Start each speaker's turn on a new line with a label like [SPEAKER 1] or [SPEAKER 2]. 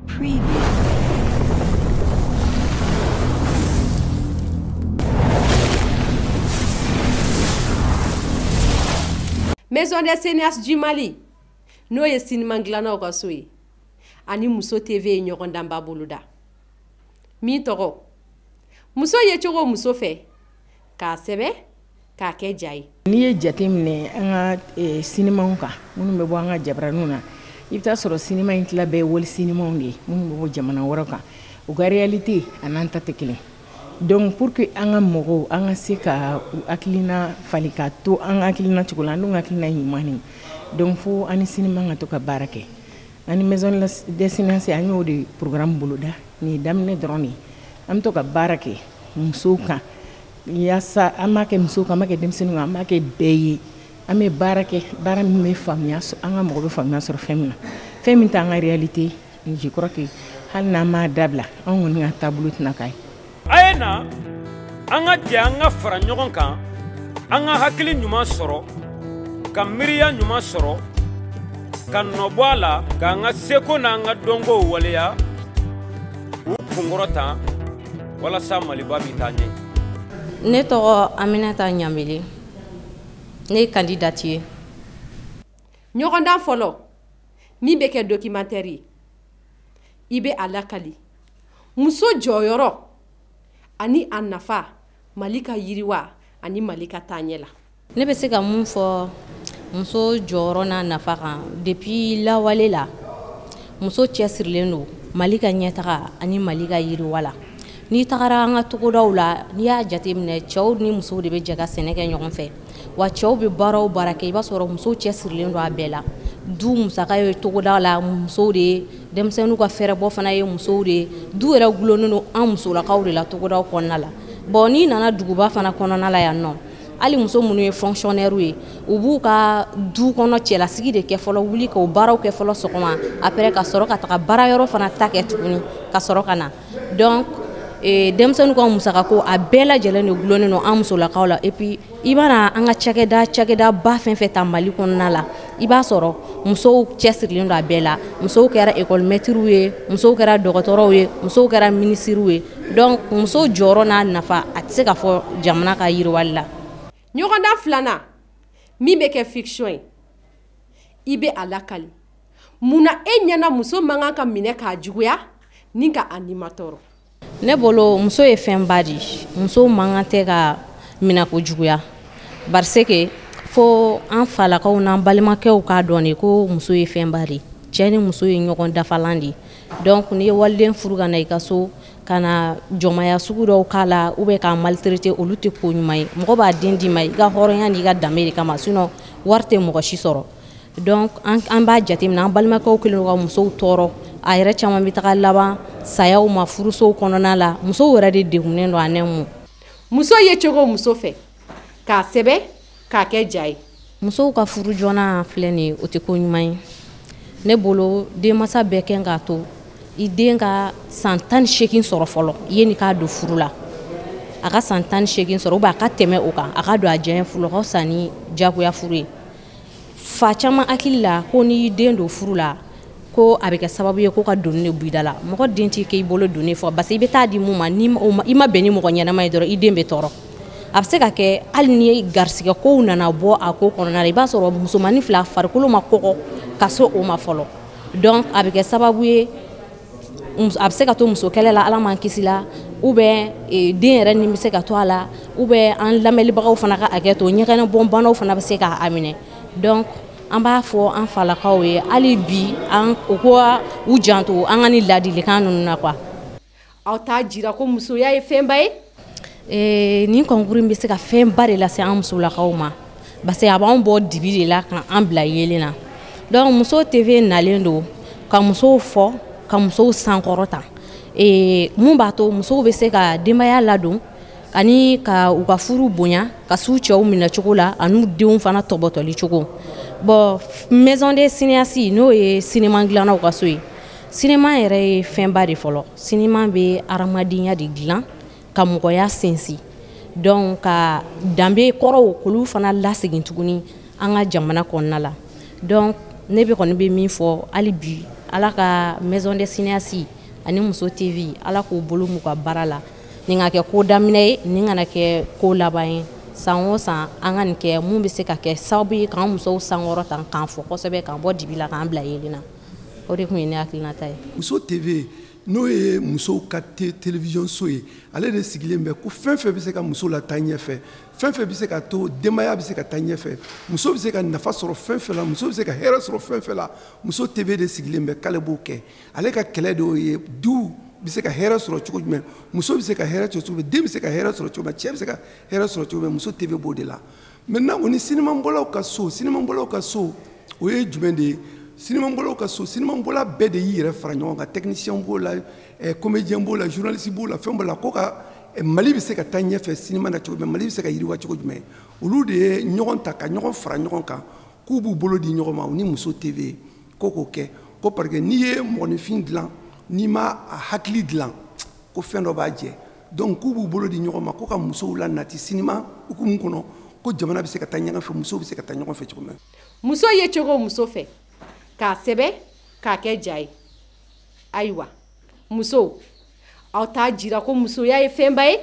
[SPEAKER 1] Preview.
[SPEAKER 2] Maison des cinéastes du Mali, n'o ye sinima dilannaw ka so ye, ani Muso TV ye ɲɔgɔn danba boloda min tɔgɔ Muso ye cogo muso fɛ, k'a sɛbɛn k'a kɛ ja ye.
[SPEAKER 3] N'i ye jate minɛ an ka sinimaw kan minnu bɛ bɔ an ka jabaraniw na, i bɛ taa sɔrɔ sinima in tila bɛɛ ye wali sinimaw de ye minnu bɛ bɔ jamana wɛrɛw kan. U ka réalité a n'an ta tɛ kelen. Donc pour que an ka mɔgɔw an ka se ka u hakilina falen ka to an ka hakilina cogo la, an dun hakilina ye ɲuman de ye. Donc fo an ni sinima ka to ka baara kɛ. An ni Maison des cinéastes an y'o de programme boloda. Nin ye daminɛ dɔrɔn de ye. An bɛ to ka baara kɛ musow kan, yaasa an b'a kɛ musow kan, an b'a kɛ denmisɛnninw kan, an b'a kɛ bɛɛ ye. An bɛ baara kɛ, baara min bɛ faamuya, an ka mɔgɔ bɛ faamuya sɔrɔ fɛn min na, fɛn min t'an ka réalité. Je crois que hali n'an m'a dabila, anw kɔni ka taabolo tɛna k'a ye.
[SPEAKER 4] A ye na an ka jɛ an ka fara ɲɔgɔn kan, an ka hakili ɲuman sɔrɔ, ka miiriya ɲuman sɔrɔ, ka nɔ bɔ a la, k'an ka seko n'an ka dɔnkow waleya, k'u kunkɔrɔta walasa Maliba bɛ taa ɲɛ.
[SPEAKER 5] Ne tɔgɔ Aminata Ɲamele, ne ye candidate ye.
[SPEAKER 2] Ɲɔgɔndan fɔlɔ min bɛ kɛ documentaire ye, i bɛ a lakali muso jɔyɔrɔ ani a nafa Mali ka yiriwa ani Mali ka taaɲɛ la.
[SPEAKER 5] Ne bɛ se ka mun fɔ muso jɔyɔrɔ n'a nafa kan? Depuis lawale la, muso cɛsirilen don Mali ka ɲɛtaga ani Mali ka yiriwa la. N'i tagara an ka togodaw la, n'i y'a jateminɛ, cɛw ni musow de bɛ jɛ ka sɛnɛ kɛ ɲɔgɔn fɛ. Wa cɛw bɛ baara o baara kɛ, i b'a sɔrɔ musow cɛsirilen don a bɛɛ la. Du musaka ye togoda la musow de ye, denmisɛnninw ka fɛɛrɛbɔ fana ye musow de ye, du yɛrɛ gulonnen don an musolakaw de la togodaw kɔnɔna la. Bon, n'i nana duguba fana kɔnɔna la yan nɔ, hali muso minnu ye fonctionnaire ye, u b'u ka du kɔnɔ cɛlasigi de kɛ fɔlɔ, wuli k'o baaraw kɛ fɔlɔ sɔgɔma, après ka sɔrɔ ka taga baarayɔrɔ fana ta kɛ tuguni ka sɔrɔ ka na. Donc denmisɛnninw ka musakako a bɛɛ lajɛlen de gulonnen don an musolakaw la. Et puis i b'a an ka cakɛda ba fɛn fɛn ta Mali kɔnɔna la, i b'a sɔrɔ musow cɛsirilen don a bɛɛ la. Musow kɛra école maîtres ye, musow kɛra dɔgɔtɔrɔw ye, musow kɛra minisiriw ye. Donc musow jɔyɔrɔ n'a nafa a tɛ se ka fɔ jamana ka yiriwali la.
[SPEAKER 2] Ɲɔgɔndan filanan min bɛ kɛ fiction ye, i bɛ a lakali munna e ɲɛna muso man kan ka minɛ k'a juguya ni ka a nima tɔɔrɔ.
[SPEAKER 5] Ne bolo, muso ye fɛnba de ye. Muso man kan tɛ ka minɛ ko juguya, parce que fo an falakaw n'an balimakɛw k'a dɔn de ko muso ye fɛnba de ye. Cɛ ni muso ye ɲɔgɔn dafalan de ye. Donc n'i ye waliden furu ka na i ka so, ka na jɔnmaya sugu dɔw k'a la ou bien k'a maltraiter, olu tɛ ko ɲuman ye. Mɔgɔ b'a den d'i ma i ka hɔrɔnya n'i ka danbe de kama, sinon wari tɛ mɔgɔ si sɔrɔ. Donc an b'a jateminɛ, an balimakɛw kɛlen don ka musow tɔɔrɔ, a yɛrɛ caman bɛ taga laban sayaw ma furusow kɔnɔna la. Musow yɛrɛ de degunnen don a nɛmu.
[SPEAKER 2] Muso ye cogo muso fɛ, k'a sɛbɛn k'a kɛ ja ye.
[SPEAKER 5] Musow ka furu joona filɛ nin ye, o tɛ ko ɲuman ye. Ne bolo, denmansa bɛɛ kɛn k'a to i den ka san 18 sɔrɔ fɔlɔ yanni k'a don furu la. A ka san 18 sɔrɔ, ou bien a ka tɛmɛ o kan, a ka don a diyaɲɛ furu la, o ka fisa ni diyagoya furu ye. Fa caman hakili la ko n'i y'i den don furu la, ko a bɛ kɛ sababu ye ko ka doni de bɔ i da la. Mɔgɔ den t'i k'i bolo doni fɔ, parce que i bɛ taa di mun ma, ni i ma bɛn ni mɔgɔ ɲɛnama ye dɔrɔn, i den bɛ tɔɔrɔ. A bɛ se ka kɛ hali ni garisigɛ kow nana bɔ a ko kɔnɔna la, i b'a sɔrɔ musomanin fila farikolo ma kɔgɔ ka se o ma fɔlɔ. Donc a bɛ kɛ sababu ye, a bɛ se ka to muso kɛlɛ la, Ala m'an kisi la, ou bien den yɛrɛ ni bɛ se ka to a la, ou bien an lamɛnlibagaw fana ka hakɛ to, ɲɛgɛnɛ bɔn banaw fana bɛ se k'a minɛ. Donc an b'a fɔ an falakaw ye hali bi, an u ko u janto an ka nin ladilikan ninnu na quoi.
[SPEAKER 2] Aw t'a jira ko musoya ye fɛnba ye.
[SPEAKER 5] Nin concours in bɛ se ka fɛnba de lase an musolakaw ma, parce que a b'an bɔ dibi de la k'an bila yeelen na. Donc Muso TV nalen don ka musow fɔ, ka musow sankɔrɔta, mun b'a to musow bɛ se ka denbaya ladon ani ka u ka furu bonya, ka s'u cɛw minɛ cogo la ani denw fana tɔbɔtɔli cogo. Bon, Maison des cinéastes, n'o ye cinéma dilannaw ka so ye, cinéma yɛrɛ ye fɛnba de fɔlɔ. Cinéma bɛ hadamadenya de dilan, ka mɔgɔya sinsin, donc ka danbe kɔrɔw k'olu fana lasegin tuguni an ka jamana kɔnɔna la. Donc ne bɛ kɔni bɛ min fɔ hali bi Ala ka Maison des cinéastes ani Muso TV, Ala k'u bolo m'u ka baara la. Nin ka kɛ ko daminɛ ye, nin kana kɛ ko laban ye. San o san an ka nin kɛ mun bɛ se ka kɛ sababu ye k'an musow sankɔrɔta, k'an fɔ kosɛbɛ, k'an bɔ dibi la, k'an bila yeelen na. O de tun ye ne hakilinata ye.
[SPEAKER 1] Muso TV, n'o ye musow ka télévision so ye, ale de sigilen bɛ ko fɛn fɛn bɛ se ka muso lataa ɲɛfɛ, fɛn fɛn bɛ se ka to denbaya bɛ se ka taa ɲɛfɛ, muso bɛ se ka nafa sɔrɔ fɛn fɛn la, muso bɛ se ka hɛrɛ sɔrɔ fɛn fɛn la, Muso TV de sigilen bɛ k'ale b'o kɛ. Ale ka kɛlɛ de y'o ye, du bɛ se ka hɛrɛ sɔrɔ cogo jumɛn, muso bɛ se ka hɛrɛ sɔrɔ cogo jumɛn, den bɛ se ka hɛrɛ sɔrɔ cogo jumɛn, cɛ bɛ se ka hɛrɛ sɔrɔ cogo jumɛn, Muso TV b'o de la. Maintenant, o ni sinimabɔlaw ka so, sinimabɔlaw ka so, o ye jumɛn de ye? Sinimabɔlaw ka so, sinimabɔla bɛɛ de y'i yɛrɛ fara ɲɔgɔn kan, technicien b'o la, comédien b'o la, journaliste b'o la, fɛn b'o la, ko ka Mali bɛ se ka taa ɲɛfɛ sinima na cogo jumɛn, Mali bɛ se ka yiriwa cogo jumɛn. Olu de ye ɲɔgɔn ta ka ɲɔgɔn fara ɲɔgɔn kan k'u b'u bolo di ɲɔgɔn ma, u ni Muso TV ko k'o kɛ. Ko parce que n'i ye mɔgɔninfin dilan, n'i ma a hakili dilan, ko fɛn dɔ b'a jɛ. Donc k'u b'u bolo di ɲɔgɔn ma ko ka musow la nati sinima hukumu kɔnɔ, ko jamana bɛ se ka taa ɲɔgɔn fɛ, musow bɛ se ka taa ɲɔgɔn fɛ cogo min.
[SPEAKER 2] Muso ye cogo muso fɛ k'a sɛbɛ k'a kɛ ja ye. Ayiwa musow, aw t'a jira ko musoya ye fɛnba ye.